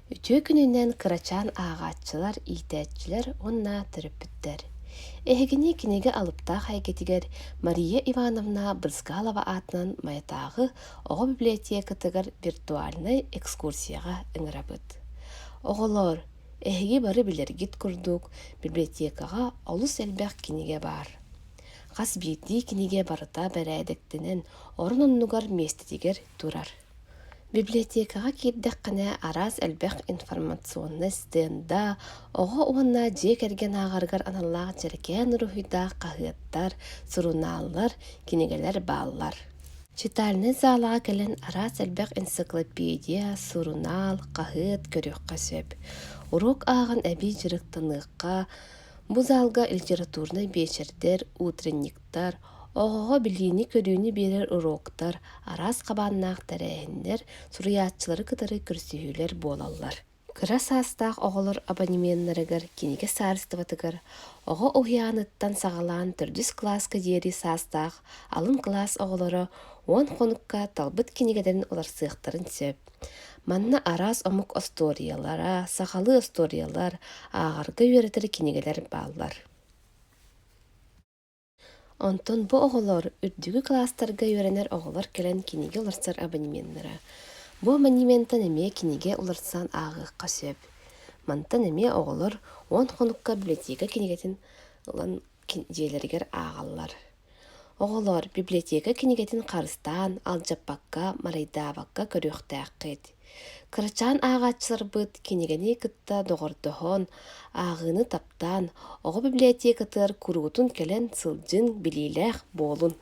Үтүө күнүнэн кырачаан ааҕааччылар, иитээччилэр уонна төрөппүттэр! Эһигини кинигэ алыптаах эйгэтигэр Мария Ивановна Брызгалова аатынан Майатааҕы оҕо библиотекатыгар виртуальнай экскурсияҕа ыҥырабыт. Оҕолоор, эһиги бары билэргит курдук, библиотекаҕа олус элбэх кинигэ баар. Хас биирдии кинигэ барыта бэрээдэктэнэн, орун-оннугар миэстэтигэр турар. Библиотекаҕа киирдэххинэ араас элбэх информационнай стенда, оҕо уонна дьиэ кэргэн ааҕарыгар аналлаах дьэрэкээн уруһуйдаах хаһыаттар, сурунааллар, кинигэлэр бааллар. Читальнай залаҕа кэлэн араас элбэх энциклопедия, сурунаал, хаһыат көрүөххэ сөп. Уруок ааҕан эбии дьарыктаныахха, бу залга литературнай биэчэрдэр, утренниктар, оҕоҕо билиини-көрүүнү биэрэр уруоктар, араас хабааннаах тэрээһиннэр, суруйааччылары кытары көрсүһүүлэр буолаллар. Кыра саастаах оҕолор абонеменнарыгар кинигэ саарыстыбатыгар оҕо уһуйааныттан саҕалаан төрдүс кылааска диэри саастаах алын кылаас оҕолоро 10 хонукка талбыт кинигэлэрин уларсыахтарын сөп. Манна араас омук остуоруйалара, сахалыы остуоруйалар, ааҕарга үөрэтэр кинигэлэр бааллар. Онтон бу оҕолор үрдүкү кылаастарга үөрэнэр оҕолор кэлэн кинигэ уларсар абонеменнара. Бу абонементан эмиэ кинигэ уларсан ааҕыахха сөп. Мантан эмиэ оҕолор 10 хонукка библиотека кинигэтин ылан дьиэлэригэр ааҕаллар. Оҕолор библиотека кинигэтин харыстаан, алдьаппакка, марайдаабакка көрүөхтээххит. Кырачаан ааҕааччыларбыт кинигэни кытта доҕордоһон, ааҕыыны таптаан, оҕо библиотекатыгар куруутун кэлэн сылдьыҥ, билиилээх буолун.